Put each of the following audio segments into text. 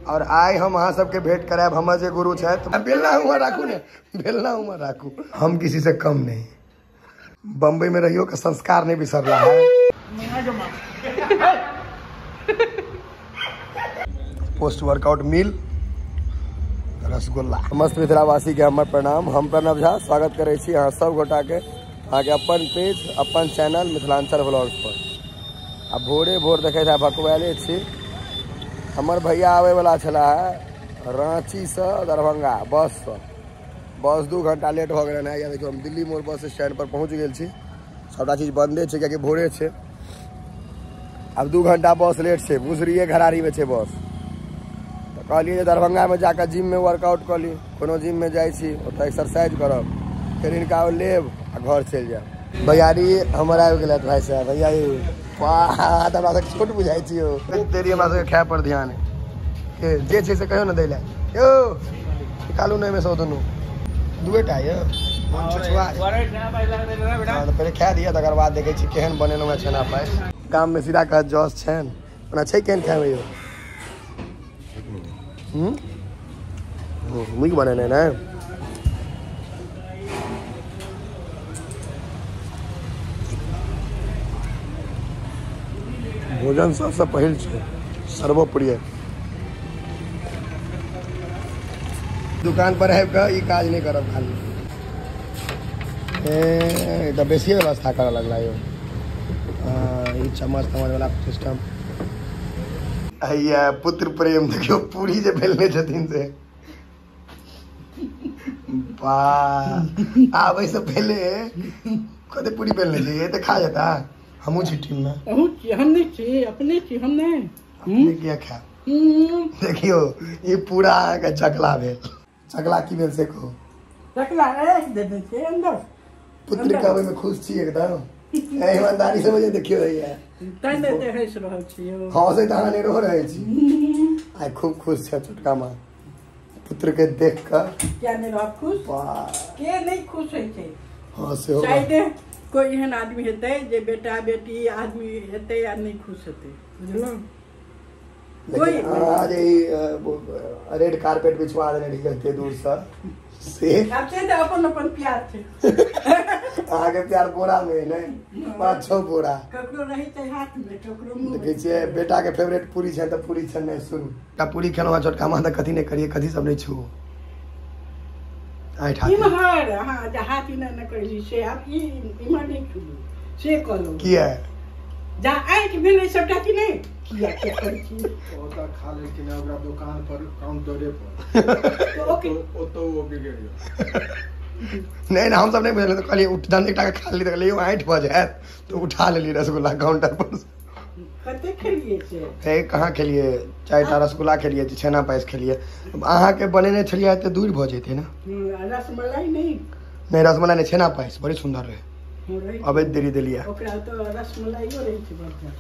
और आइ हम अहाँ सबके भेंट करायब हमर जे गुरु छथि। बेलना हुआ राखू ने, बेलना हुआ राखू, हम किसी से कम नहीं। बम्बई में रहियो के संस्कार नहीं बिसरला है। Post workout meal rasgulla. समस्त मिथिलावासी के हमर प्रणाम। हम प्रणव झा स्वागत करै छी अहाँ सब गोटा के अहाँके अपन पेज अपन चैनल मिथिलांचल ब्लॉग्स पर। आ भोरे भोर देखै छी भकुआले छी। हमर भैया आबै वाला छला है रांची से दरभंगा बस से, बस 2 घंटा लेट भऽ गेल है। देखियौ हम दिल्ली मोड़ बस स्टैंड पर पहुँच गेल छी। सबटा चीज बंदे छै कियाकि भोरे छै। आब 2 घंटा बस लेट छै, मुसरिये घरारी में छै बस। तऽ कहलियै जे दरभंगा में जाकऽ जिम में वर्कआउट कऽ ली। कोनो जिम में जाइ छी ओतऽ एक्सरसाइज करब, फेर हिनका लेब आ घर चलि जायब। भैयारी हमर आबि गेलथि भाई साहब। भैया वाह, हमरा सबके छोट बुझाइ छी यौ। देरी हमरा सबके खाय पर ध्यान है। जे छै से कहियौ ने दै लए। यौ निकालू ने एहिमे सँ दुनू, दुएटा यौ। पहिले खा दिअ तकर बाद देखै छी केहन बनेलहुँ हेँ छेना पायस। गाम में सीधा कहत जस छनि, ओना छै केहन खायमे यौ? नीक बनेने ने। भोजन सबसँ पहिल छै, सर्वप्रिय। दुकान पर आबि कऽ ई काज नहि करब खाली। ए तऽ बेसिए व्यवस्था करऽ लगला यौ। ई चम्मच तम्मच वाला सिस्टम। हैया पुत्र प्रेम देखियौ, पूरी जे बेलने छथिन से वाह। आबै से पहले कते पूरी बेलने छै, तऽ खा जेता। हमहूँ छी टीम में। हम नहीं छी, अपने छी, हम नहीं। अपने किया खायब? देखियौ ई पूरा अहाँके चकला भेल। चकला की भेल से कहू? चकला देने छै अंदर। पुत्र के आबै में खुश छी एकदम, ईमानदारी से बजे देखियौ भैया। तैं ने हँसि रहल छी। हँसै तऽ अहाँ नहि रहै छी। आइ खूब खुश छै छोटका माँ पुत्र के देख कऽ। किया नहि रहब खुश? के नहि खुश होइ छै? हाँ सेहो शायद कोई एहन आदमी हेतै जे बेटा बेटी आदमी हेतै आ नहि खुश हेतै, बुझलहुँ? अहाँ जे रेड कारपेट बिछवा देने रहियै एते दूर से, से आब छै तऽ अपन अपन प्यार छै। अहाँके प्यार बोरा में नहि, 5-6 बोरा। ककरो रहै छै हाथ में, ककरो मुँह। देखै छियै बेटा के फेवरेट पूरी छै तऽ पूरी छै नहि शुरू। एकटा पूरी खेलहुँ हँ छोटका माँ तऽ कथी नहि करियै, कथी सब नहि छू। इम्हर हाँ जे हाथ एना नहि करै छी से आब ई इम्हर नहि छू से कहलहुँ। किया? जा आँखि भेलै सबटा कि नहि? किया किया करै छी? ओतऽ खा लेलखिन ओकरा दुकान पर काउंटरे पर ओतऽ ओ बिगड़ि गेल। नहि नहि हमसब नहि बुझलियै तऽ कहलियै उठ जहन एकटा खा लेली तऽ कहलियै आँठि भऽ जायत तऽ उठा लेली रसगुल्ला काउंटर पर। कते खेलियै से? हे कहाँ खेलियै, 4टा रसगुल्ला खेलियै, छेना पायस खेलियै। अहाँके बनेने छलियै एते दूर भऽ जैते ने। रसमलाई नहीं? नहि रसमलाई नहि, छेना पायस बड़ी सुन्दर रहै। अबैत देरी देलियै ओकरा तऽ रसमलाइयो रहै छै बढ़िआँ।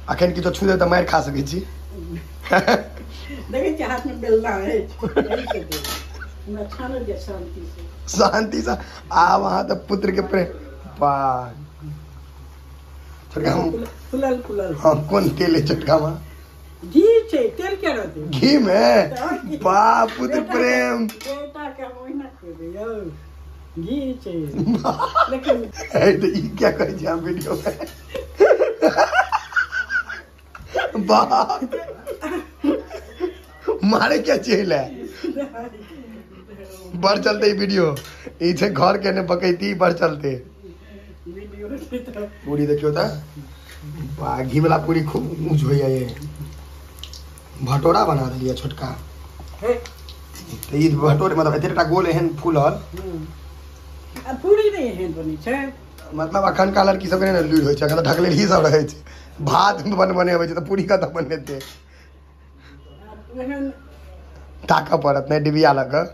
अखन किछो छू देब तऽ मारि खा सकै छी। देखै छियै हाथमे बेलना अछि, हमरा छानल जाय शान्ति से। शान्ति से आब अहाँ तऽ पुत्र के प्रेम वाह। फुलल फुलल। हाँ कोन तेल है छोटका माँ? घी छै। तेल के रहतै? घी में वाह पुत्र प्रेम। बेटा के हम ओहिना खुएबै यौ, घी छै। लेकिन ई क्या कहै छी हम वीडियो में? वाह मारे क्या चेल है। बड़ चलते वीडियो ई छै घर के ने बकैती बड़ चलते पूरी। देखियौ तऽ घी वाला पूरी खूब ऊँच होइया। ये भटोरा बना देलियै छोटका। तऽ ई भटोरे मतलब एतेटा गोल एहन फूलल पूरी नहि एहन बनै छै। मतलब अखनका लड़की सबके नहि लूरि होइ छै, अखन तऽ ढकलेली सब रहै छै। भात बने अबै छै तऽ पूरी कतऽ बनेतै? ताकऽ पड़त नहि डिबिया लऽ कऽ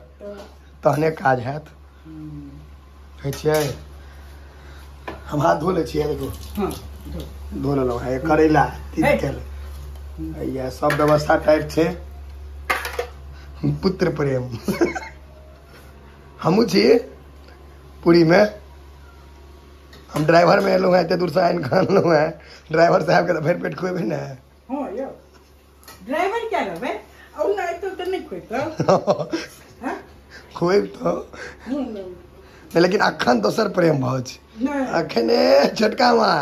तहने काज हैत। होइ छियै हम हाथ धो लै छियै। देखो धो लेलहुँ। हे करैला तीत तेल हैया सब व्यवस्था टाइट छै। पुत्र प्रेम। हमहूँ छी पूरी में। हम ड्राइवर में एलहुँ हेँ, एते दूर से आनि कऽ अनलहुँ हेँ। ड्राइवर साहब के तऽ भरि पेट खुएबै ने। ड्राइवर क्या रहबै? खोइतौ हैं खोइब तो नहीं, लेकिन अखन दोसर प्रेम भाव छै। अखने छोटका माँ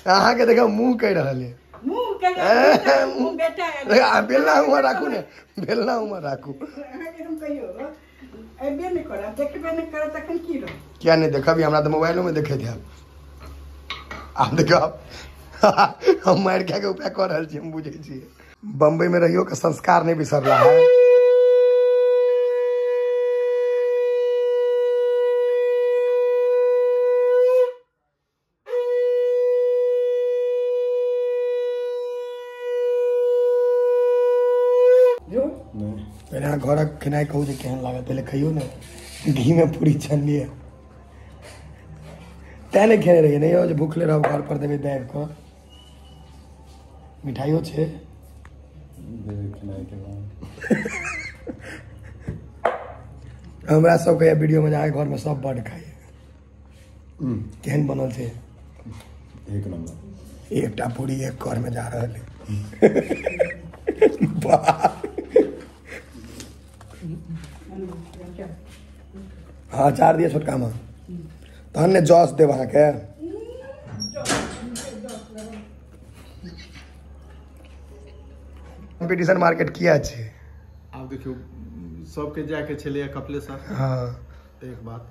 अहाँ के देखो मुंह कह रहल है, मुंह कह मुंह बेटा आ बेलना उमर राखू ने, बेलना उमर राखू। अहाँ के हम कहियो एबे नहि करब, देखबे नहि करब तखन की रह? किया नहीं देखबी, हमरा तऽ मोबाइलो में देखैत हैब। आब देखब हम मारि खाय के उपाय कऽ रहल छी, हम बुझै छियै। बम्बई में रहियो के संस्कार नहीं बिसरला है। पहले अहाँ घरक खेनाइ कहू जे केहन लागल, पहले खइयो ने। घी में पूरी छनलियै तैं नहि खेने रहियै, नहि यौ जे भूखले रहब घर पर देबै दाबि कऽ। मिठाइयो छै हमरा सबके वीडियो में अहाँके घरमे सब बड्ड खाइए। केहन बनल छै? एक नंबर। एकटा पूरी एक कर में जा रहल है। हाँ चार दिया छोटका माँ, तहन ने जस देब अहाँके। कंपटीशन मार्केट किया छै? आब देखियौ सबके जाके छलैया कपिलेश्वर। हाँ एक बात,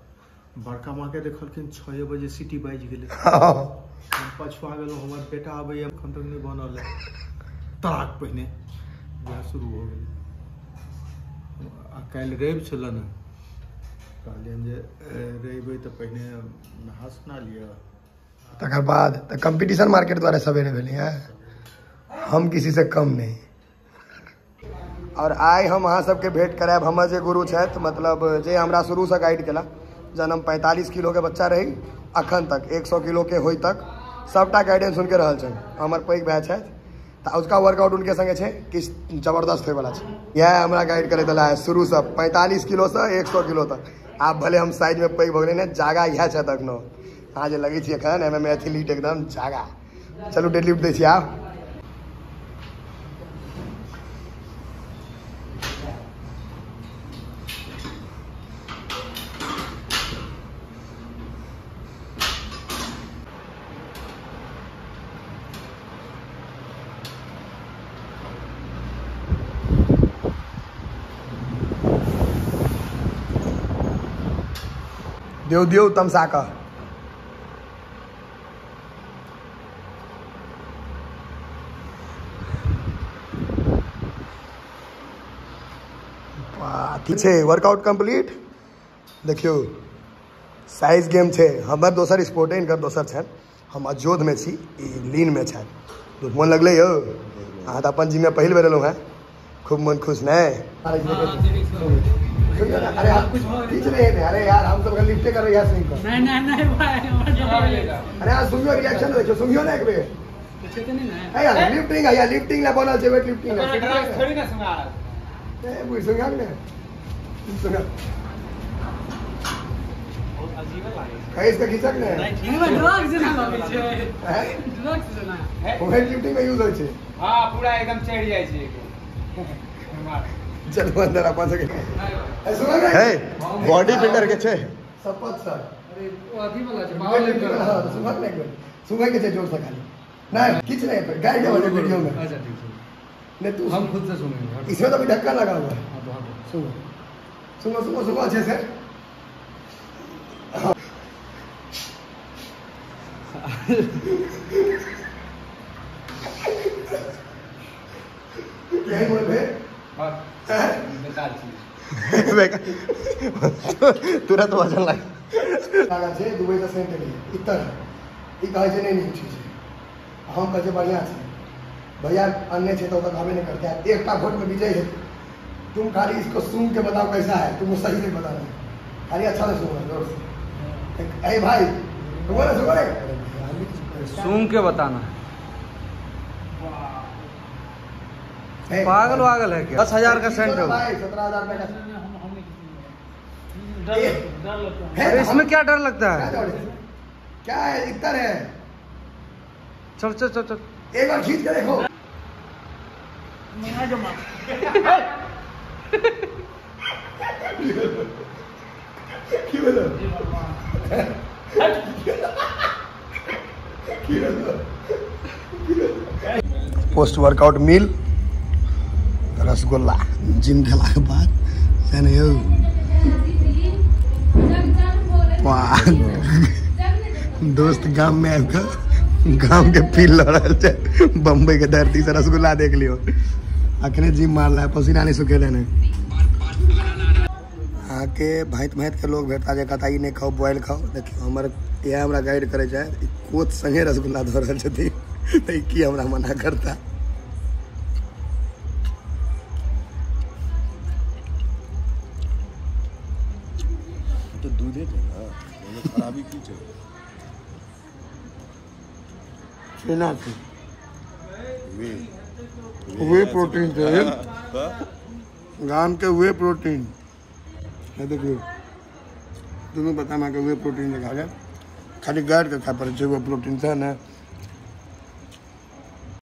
बड़का माँ के देखलखिन 6 बजे सिटी बाजि गेलै। हम पछुआ गेलहुँ, हमर बेटा आबैया एखन तक नहि बनल है, तड़ाक पहिने वएह शुरू हो गेलै। आ काल्हि रवि छलै ने, कहलियनि जे रवि अइ तऽ पहिने नहा सुना लिअ तकर बाद। तऽ कंपटीशन मार्केट द्वारा सवेरे भेलै, हम किसी से कम नहीं। और आइ हम अहाँ सबके भेंट करायब हमर जे गुरु छथि, मतलब जे हमरा शुरूसँ गाइड केला, जहन हम 45 किलो के बच्चा रही अखन तक 100 किलो के होइ तक सबटा गाइडेंस हुनके रहल छनि। हमर पैघ भाय छथि, तऽ उसका वर्कआउट उनके संगे छै किछु जबरदस्त होइवला छै। इएह हमरा गाइड करैत एला है शुरूसँ 45 किलोसँ 100 किलो तक। आब भले हम साइजमे पैघ भऽ गेलै ने, जागा इएह छथि अखनो। अहाँ जे लगै छी एखन एम एम एथलीट एकदम जागा। चलू डेडलिफ्ट दै छी आब। दियौ दियौ तमसा कऽ। छै वर्कआउट कंप्लीट। देखियौ साइज गेम छै, हमर दोसर स्पोर्ट है, इनकर दोसर छनि। हम अजोधमे छी, ई लीनमे छथि। मोन लगलै यौ? अहाँ तऽ अपन जिममे पहिल बेर एलहुँ हेँ, खूब मन खुश नहि? अरे आप कुछ खींच रहे थे। अरे यार हम सब लिफ्टे कर रहे हैं। नहीं नहीं नहीं भाई, अरे यार सुनियो रिएक्शन देखियो, सुनियो ना एक बेर। नहीं ना यार लिफ्टिंग है यार, लिफ्टिंग ला बनल छै, वेट लिफ्टिंग ला थोड़ी ना सुना ए बुझ सुना ने सुना बहुत अजीब लागे छै। कैस के खींचक ने नहीं ठीक है, ड्रग्स जेना लगै छै, ड्रग्स जेना वेट लिफ्टिंग में यूज होय छै। हां पूरा एकदम चढ़ जाइ छै। चलो अंदर अपन सके है बॉडी बिल्डर के छै शपथ सर। अरे ओ अथी वाला छै पावर लिफ्टर। हां तो सुबह नहीं सुबह के छै जोर से खाली नहीं किछ नहीं पर गाइड वाले वीडियो में। अच्छा ठीक है, नहीं तू हम खुद से सुनेंगे, इसमें तो भी ढक्कन लगा हुआ है। हां तो हां सुनो सुनो सुनो सुनो अच्छे से। क्या बोल बे? बेकार चीज तुरंत वजन लाग लागल छै। दुबई से सेंट एलियै इतर ई कहै छै नहि नीक चीज छै, हम कहै छै बढ़िआँ छै भैया, अन्य छै तऽ ओकरा कहबे नहि करते। एकटा वोट में विजय है, तुम खाली इसको सुन के बताओ कैसा है, तुमको सही नहीं बताना है, खाली अच्छा से सुनो जोर से। अरे भाई सुनो ना, सुनो ना, सुन के बताना है। पागल वागल है क्या? 10,000 का सेंट है भाई, 17,000 रुपये का। अरे इसमें क्या डर लगता है? क्या है इतना है? चल चल चल चल एक बार खींच के देखो। की भेलो? की भेलो? Post workout meal rasgulla gym गेला के बाद से ने यौ। वाह, दोस्त गाम में आबि कऽ गाम के फील लऽ रहल छै। बम्बई के धरती से रसगुल्ला देख लियौ। अखने जिम मारला है, पसीना नहीं सुखेले ने। अहाँके भाँति भाँति के लोग भेटता जे कहता ई नहि खाउ बॉयल खाउ। देखियौ हमर इएह हमरा गाइड करै छै, ई कोच संगे रसगुल्ला धऽ रहल छथिन तऽ ई की हमरा मना करता। तो दूधे छै ना, ओहिमे खराबी की छै? छेना छै, वे प्रोटीन छै, गाम के वे प्रोटीन। देखियौ दुनू बतामा के वे प्रोटीन खा जाए, खाली गाड़ि के खाय पड़ै छै वे प्रोटीन छै ने।